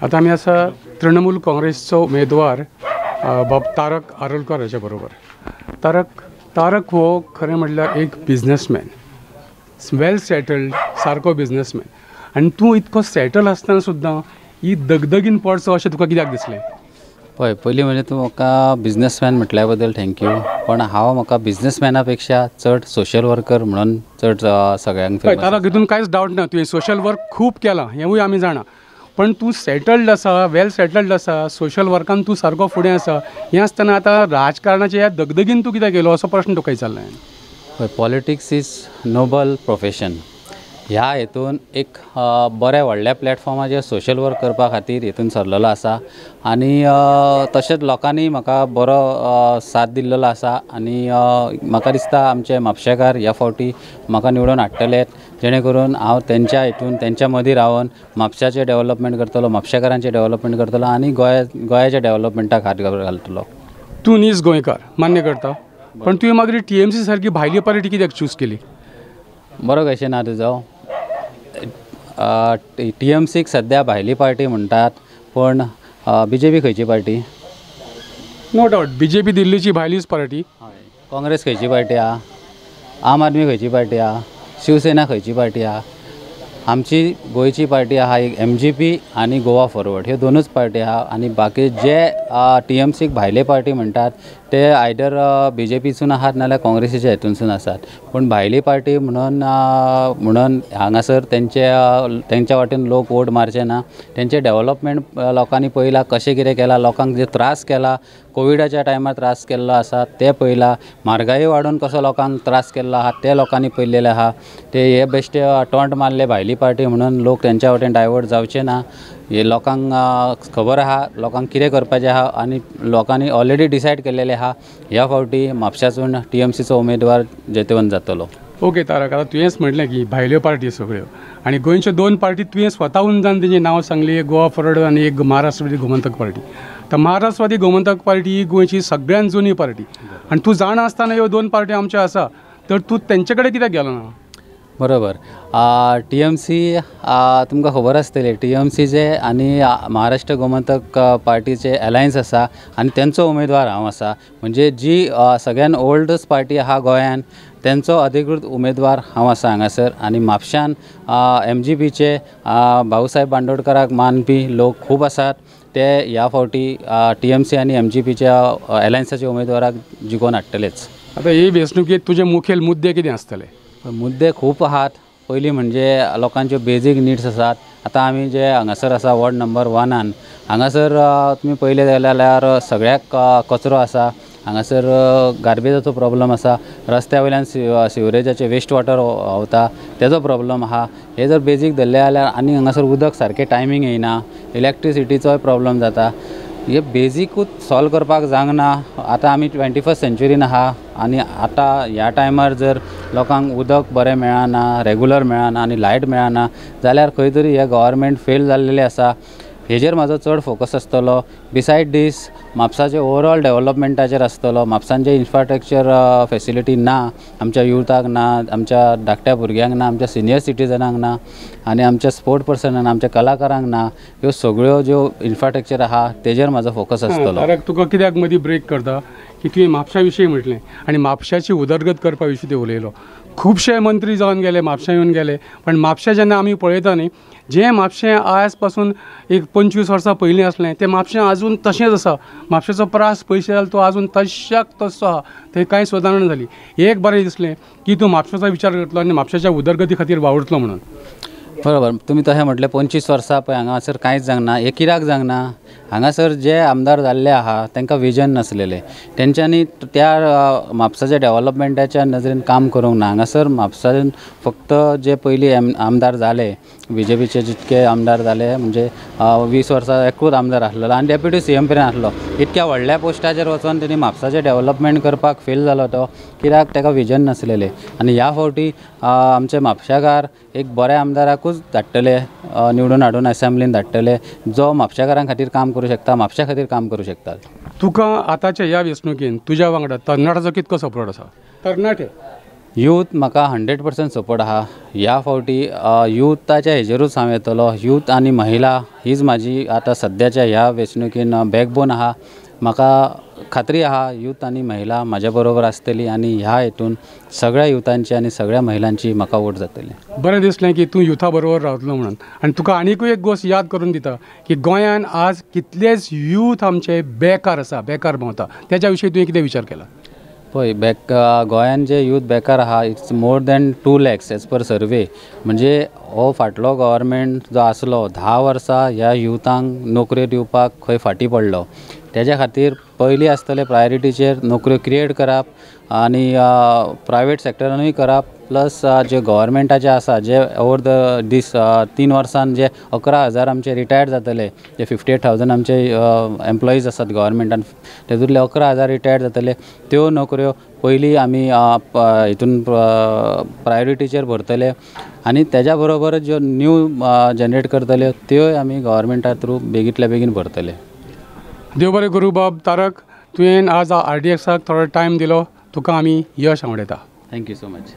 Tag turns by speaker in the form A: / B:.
A: आतां आमी आसा तृणमूल काँग्रेसचो उमेदवार बाब तारक आरोलकर हाच्या बरोबर. तारक हो खरें म्हणल्यार एक बिजनसमॅन, वेल सेटल्ड सारको बिजनसमॅन. आनी तूं इतको सेटल आसतना सुद्दां ही दगदगीन पडचो अशें तुका कित्याक दिसलें?
B: पळय, पयलीं म्हणजे तूं म्हाका बिजनसमॅन म्हटल्या बद्दल thank you, पण हांव म्हाका बिजनसमॅना पेक्षा चड सोशल वर्कर म्हणून चड सगळ्यांक
A: पळय तारक, हितून कांयच डावट ना, तुवें सोशल वर्क खूब केलां हेंवूय आमी जाणा, पण तूं सेटल्ड आसा, वेल सेटल्ड आसा, सोशल वर्कान तूं सारको फुडें आसा, हें आसतना आतां राजकारणाच्या ह्या दगदगीन तूं कित्याक गेलो असो प्रश्न तुका विचारला हांवें.
B: पळय, पॉलिटिक्स is Nobel profession ह्या हेतून एक बऱ्या व्हडल्या प्लॅटफॉर्माचेर सोशल वर्क करपा खातीर हेतून सरलेलो आसा आनी तशेंच लोकांनी म्हाका बरो साथ दिल्लेलो आसा आनी म्हाका दिसता आमचे म्हापशेकार ह्या फावटी म्हाका निवडून हाडटले, जेणे करून हांव तेंच्या हितून तेंच्या मदीं रावन म्हापशाचें डेवलपमेंट करतलो, म्हापशेकारांचें डेवलपमेंट करतलो आनी गोंयाच्या डेवलपमेंटाक हात घालतलो.
A: तूं नीज गोंयकार मान्य करता, पण तुवें मागीर टीएमसी सारकी भायली पार्टी कित्याक चूज केली?
B: बरो क्वेश्चन आहा तुजो. टी एम सीक सद्या भायली पार्टी म्हणटात, पण बी जे पी खंयची party?
A: No doubt B J P दिल्लीची भायलीच पार्टी.
B: काँग्रेस खंयची पार्टी आहा? आम आदमी खंयची पार्टी आहा? शिवसेना खंयची पार्टी आहा? आमची गोंयची पार्टी आहा एक एम जी पी आनी गोवा फॉरवर्ड, ह्यो दोनूच पार्टी आहा आनी बाकी जे टी एम सीक भायले पार्टी म्हणटात ते आयदर बी जे पीसून आहात नाल्यार काँग्रेसीच्या हेतूनसून आसात, पूण भायली पार्टी म्हणून म्हणून हांगासर तेंच्या वाटेन लोक वोट मारचे ना. तेंचें डेवलपमेंट लोकांनी पळयलां, कशें कितें केलां, लोकांक जे त्रास केला, कोविडाच्या टायमार त्रास केल्लो आसा ते पळयला, म्हारगाय वाडोवन कसो लोकांक त्रास केल्लो आहा ते लोकांनी पळयलेले आहा. ते हे बेश्टे टोंट मारले भायली पार्टी म्हणून लोक तेंच्या वाटेन डायवर्ट जावचे ना. हे लोकांक खबर आहा लोकांक कितें करपाचें आहा आनी लोकांनी ऑलरेडी डिसायड केल्लेलें आहा ह्या फावटी म्हापशासून टी एम सीचो उमेदवार जैतिवंत जातलो.
A: ओके तारक, आतां तुवेंच म्हणलें की भायल्यो पार्टी सगळ्यो आनी गोंयच्यो दोन पार्टी तुवें स्वताहून जावन तेंचें नांव सांगली, एक गोवा फॉरवर्ड आनी एक महाराष्ट्रवादी गोमंतक पार्टी. तर महाराष्ट्रवादी गोमंतक पार्टी ही गोंयची सगळ्यान जुनी पार्टी आनी तूं जाणा आसतना ह्यो दोन पार्टी आमच्यो आसा, तर तूं तेंचे कडेन कित्याक गेलो ना?
B: बरोबर, टी एम सी तुमकां खबर आसतली, टी एम सीचे आनी महाराष्ट्र गोमंतक पार्टीचे एलायन्स आसा आनी तेंचो उमेदवार हांव आसा. म्हणजे जी सगळ्यान ओल्डस्ट पार्टी आहा गोंयान तेंचो अधिकृत उमेदवार हांव आसा हांगासर. आनी म्हापशान एम जी पीचे भाऊसाहेब बांदोडकराक मानपी लोक खूब आसात, ते ह्या फावटी टी एम सी आनी एम जी पीच्या एलायन्साच्या उमेदवाराक जिखोवन हाडटलेच.
A: आतां हे वेंचणुकेंत तुजे मुखेल मुद्दे कितें आसतले?
B: मुद्दे खूब आहात. पयलीं म्हणजे लोकांच्यो बेजीक निड्स आसात. आतां आमी जे हांगासर आसा वॉर्ड नंबर 1 हांगासर तुमी पळयलें जाल्यार सगळ्याक कचरो आसा, हांगासर गार्बेजाचो प्रॉब्लम आसा, रस्त्या वयल्यान सिवरेजाचे वेस्ट वॉटर व्हांवता तेजो प्रॉब्लम आहा. हे जर बेजीक धरले जाल्यार आनी हांगासर उदक सारकें टायमींग येयना, इलेक्ट्रिसिटीचोय प्रॉब्लम जाता. हे बेजिकूच सॉल्व करपाक जावंक ना. आतां आमी 21st सेंच्युरीन आहा आनी आतां ह्या टायमार जर लोकांक उदक बरें मेळना, रेगुलर मेळना आनी लायट मेळना जाल्यार खंय तरी हें गव्हर्मेंट फेल जाल्लेलें आसा. हेजेर म्हाजो चड फोकस आसतलो. बिसायड दीस म्हापसाचे ओवरऑल डेवलपमेंटाचेर आसतलो. म्हापसान जे इन्फ्रास्ट्रक्चर फेसिलिटी ना, आमच्या युथाक ना, आमच्या धाकट्या भुरग्यांक ना, आमच्या सिनियर सिटीजनांक ना आनी आमच्या स्पोर्ट पर्सनांक ना, आमच्या कलाकारांक ना, ह्यो सगळ्यो ज्यो इन्फ्रास्ट्रक्चर आहा तेजेर म्हाजो फोकस आसतलो.
A: तारक, तुका कित्याक मदीं ब्रेक करता की तुवें म्हापशा विशीं म्हटलें आनी म्हापशाची उदरगत करपा विशीं तें उलयलो. खुबशे मंत्री जावन गेले, म्हापशा येवन गेले, पण म्हापशें जेन्ना आमी पळयता न्ही, जें म्हापशें आयज पासून एक 25 वर्सां पयलीं आसलें तें म्हापशें आजून तशेंच आसा. म्हापशेचो प्रास पयशे जालो तो आजून तश्याक तस्सो आहा, थंय कांय सुदारणा जाली. एक बरें दिसलें की तूं म्हापशेचो विचार करतलो आनी म्हापशेच्या उदरगती खातीर वावुरतलो म्हणून.
B: बरोबर, तुमी तशें म्हटलें 25 वर्सां पळय हांगासर कांयच जावंक ना. हें कित्याक जावंक ना? हांगासर जे आमदार जाल्ले आहा तांकां विजन नासलेलें, तेंच्यांनी त्या म्हापसाच्या डेवलपमेंटाच्या नजरेन काम करूंक ना. हांगासर म्हापसान फक्त जे पयलीं आमदार जाले, बी जे पीचे जितके आमदार जाले, म्हणजे 20 वर्सां एकूच आमदार आसलेलो आनी डेप्युटी सी एम पर्यंत आसलो, इतक्या व्हडल्या पोस्टाचेर वचोन तेणी म्हापसाचें डेवलपमेंट करपाक फेल जालो तो, कित्याक ताका विजन नासलेलें. आनी ह्या फावटी आमचे म्हापशेकार एक बऱ्या आमदाराकूच धाडटले, निवडून हाडून एसेंब्लीन धाडटले, जो म्हापशेकारां खातीर काम करूं शकता, म्हापशा खातीर काम करूं शकता.
A: तुका आतांच्या ह्या वेंचणुकेन तुज्या वांगडा तरणाट्याचो कितको सपोर्ट आसा? तरणाटे
B: यूथ म्हाका 100% सपोर्ट आहा. ह्या फावटी युथाच्या हेजेरूच हांव येतलो. यूथ आनी महिला हीच म्हाजी आतां सद्याच्या ह्या वेंचणुकेन बॅकबोन आहा. म्हाका खात्री आहा यूथ आनी महिला म्हाज्या बरोबर आसतली आनी ह्या हितून सगळ्या युथांची आनी सगळ्या महिलांची म्हाका वोट जातली.
A: बरें दिसलें की तूं युथा बरोबर रावतलो म्हणून. आनी तुका आनिकूय एक गोश्ट याद करून दिता की गोंयान आज कितलेच यूथ आमचे बेकार आसा, बेकार भोंवता, तेच्या विशीं तुवें कितें विचार केला?
B: पळय, गोंयान जे यूथ बेकार आहा it's more than 2 lakhs as per survey. म्हणजे हो फाटलो गव्हर्मेंट जो आसलो 10 वर्सां ह्या युथांक नोकऱ्यो दिवपाक खंय फाटीं पडलो. तेज्या खातीर पयलीं आसतलें प्रायोरिटीचेर नोकऱ्यो क्रिएट करप आनी प्रायवेट सेक्टरानूय करप, प्लस जे गव्हर्मेंटाचे आसा जे ओवर the दीस 3 वर्सान जे 11,000 आमचे रिटायर्ड जातले, जे 58,000 आमचे एम्प्लॉईज आसात गव्हर्मेंटान, तेतूंतले 11,000 रिटायर्ड जातले, त्यो नोकऱ्यो पयलीं आमी हितून प्रायोरिटीचेर भरतले आनी तेज्या बरोबर ज्यो न्यू जनरेट करतले त्योय आमी गव्हर्मेंटा थ्रू बेगींतल्या बेगीन भरतले.
A: देव बरें करूं बाब तारक, तुवें आज RDXाक थोडो टायम दिलो, तुका आमी यश आवडयता.
B: Thank you so much.